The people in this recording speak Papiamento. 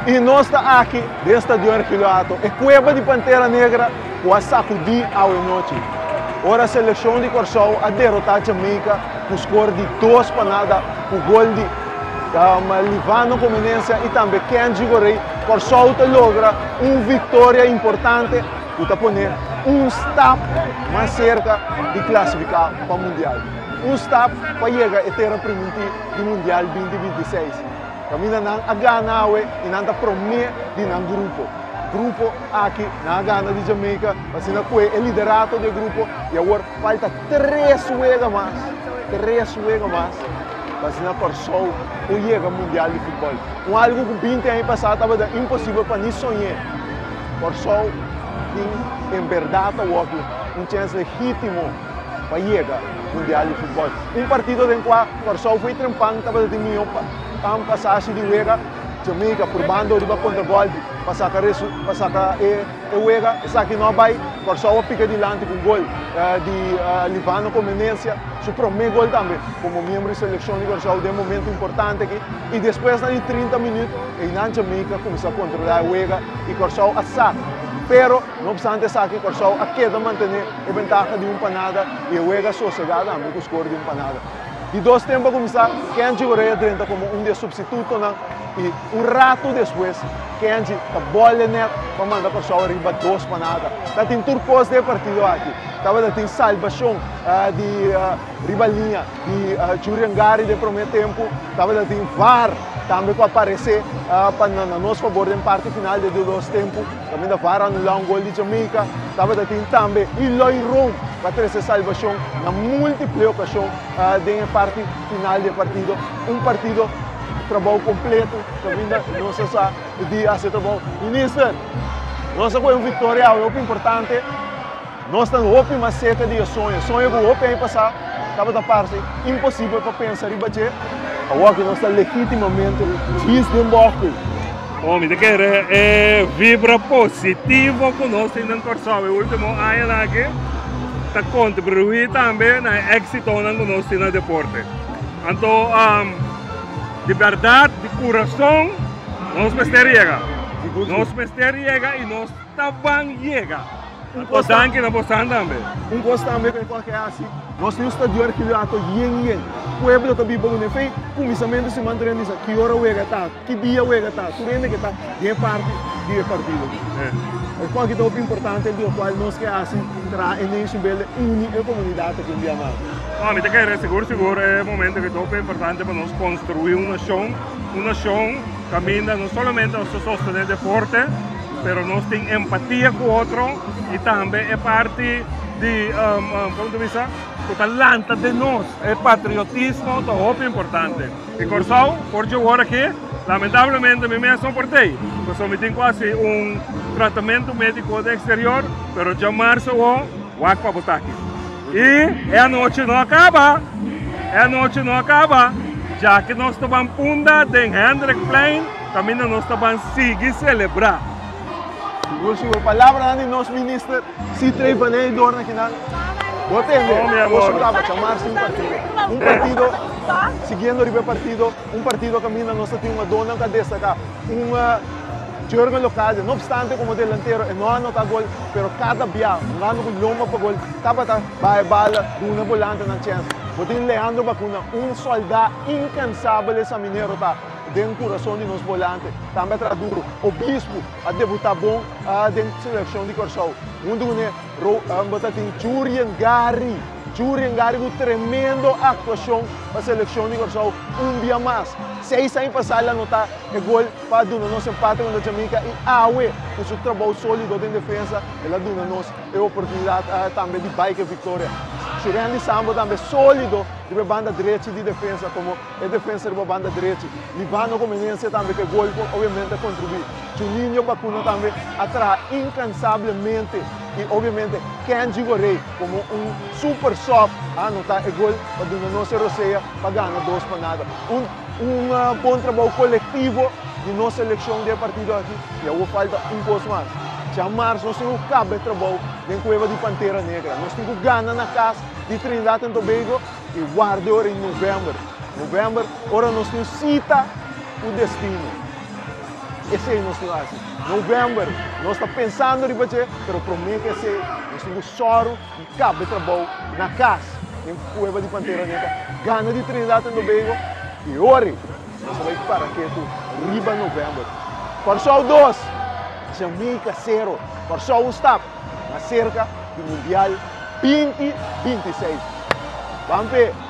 I nos ta aki den Stadion Ergilio Hato, e kueba di Pantera Negra ku a sakudí awe nochi, ora selekshon di Kòrsou a derotá Jamaica ku skor di 2-0 ku gol di Livano Comenencia i tambe Kenji Gorré. Kòrsou ta logra un viktoria importante ku ta pone un stap mas serka di klasifiká pa Mundial. Un stap pa yega e tera primintí di Mundial 2026. Kaminda nan a gana awe i nan ta promé di nan grupo. Grupo aki nan a gana di Jamaica, asina kue e liderato di e grupo i awor falta tres wega mas, tres wega mas pa asina Kòrsou por yega Mundial di Futbòl. Un algu ku 20 aña pasá tabata imposibel pa ni soñ'é. Kòrsou tin en bèrdat awoki un chèns legítimo pa yega Mundial di Futbòl. Un partido den kua Kòrsou foi trempan tabata tin mihó pasashi di wega. Jamaica purbando riba kontragòlpi pa saka pa saka e wega. Esaki no a bai. Kòrsou a pika dilanti ku un gol di Livano Comenencia, su promé gol tambe komo miembro di selekshon di Kòrsou den momento importante aki. I despues na di 30 minüt einan Jamaica kuminsá kontrolá e wega i Kòrsou a sak. Pero no opstante esaki Kòrsou a keda mantené e bentaha di 1-0 i e wega sosegá tambe ku skor di 1-0. Di dos tempu a kuminsá, Kenji Gorrea drenta komo un di e supstitutonan i un ratu despues Kenji ta bòl e nèt pa manda Kòrsou ariba 2-0. Ta tin tur kos den e partido aki. Tabata tin salbashon di riba liña di Jurian Gary den promé tempu. Tabata tin VAR tambe ku a paresé pa na nos fabor den parti final di e di dos tempu. Kaminda VAR anulá un gol di Jamaica. Tabata tin tambe Eloy Room pa trese salbashon na múltiple okashon den e parti final di e partido. Un partido trabou kompleto kaminda nos a sa di hasi e trabou. Minister, nos a kohe un viktoria awe hopi importante. Nos ta hopi mas serka di e soño. Soño ku hopi aña pasá tabata parse imposibel pa pensa riba dje. Awor ku nos ta legítimamente djis den bòrkel. Oh, mi ta kere e vibra positivo ku nos tin den Kòrsou e último añanan aki ta kontribuí tambe na e éksitonan ku nos tin na deporte. Anto, di bèrdat, di kurason, nos mester yega. Nos mester yega i nos ta ban yega. Un kos danki na bosan tambe. Un kos tambe ku e kos ke hasi, nos tin un stadio Ergilio yen yen. Pueblo ta biba ku fe. Kuminsamentu siman tur hende bisa ki ora wega ta, ki dia wega ta, tur hende ke ta den e parti di e partido. E kos aki ta hopi importante di lokual nos ke hasi traha e nation building, uni e komunidat aki un bia mas. No, mi ta kere sigur sigur e momento aki ta hopi importante pa nos konstruí un nashon, un nashon kaminda no solamente nos ta sostené deporte, Pero nos tin empatia ku otro i tambe e parti di, komo ta bisa, ku ta lanta den nos, e patriotismo ta hopi importante. I Kòrsou por dje wòrdu aki, lamentablemente mi mes no por tei, pasobra mi tin ku hasi un tratamentu médiko den eksterior, pero djamarsa awor wak pa bo ta aki. I e anochi no a kaba, e anochi no a kaba, djaki nos ta ban punda den Hendrikplein. Kaminda nos ta ban sigui selebrá. Sigur sigur palabranan di nos minister Sithree van Heydoorn akinan. Bo tende, bo su kaba chamar sin partido. Un partido siguiendo riba e partido, un partido kaminda nos ta tin un adónan ku a destaká, un Jurgen Locadia, no opstante komo delantero e no a anotá gol, pero kada bia hungando ku lomba pa gol tabata baha e bala duna bolantenan chèns. Bo tin Leandro Bacuna, un sòldá inkansabel e saminero ta. Den kurason di nos bolante tambe a traha duro. Obispo a debuta bon den selekshon di Kòrsou. Huntu kuné bo ta tin Jurien Gary. Jurien Gary ku tremendo aktuashon pa selekshon di Kòrsou un bia mas. Seis aña pasá el a anotá e gol pa duna nos empate kontra Jamaica i awe ku su trabou sólido den defensa el a duna nos e oportunidat tambe di bai ku e viktoria. Shurendi Sambo tambe sólido riba e banda drechi di defensa komo E defensa riba banda drechi. Livano Comenencia tambe ku e gol ku obviamente a kontribuí. Juninho Bacuna tambe a traha inkansablemente i obviamente Kenji Gorré komo un super sub a anotá e gol pa duna nos e rosea pa gana 2-0. Un un bon trabou kolektivo di nos selekshon den e partido aki i awor falta un kos mas. Djamars nos tin ku kaba e trabou den kueba di Pantera Negra. Nos tin ku gana na kas di Trinidad and Tobago. I warda ora di novèmber. Novèmber, ora nos tin sita ku destino. Esei nos tin hasi. Novèmber, nos ta pensando riba dje, pero promé ku esei, nos tin ku sòru di kaba e trabou na kas, den Kueba di Pantera Negra, gana di Trinidad and Tobago, i ori nos ta bai para ketu riba novèmber. Kòrsou dos, Jamaica sero. Kòrsou un stap mas serka di Mundial 2026. Ban p'e!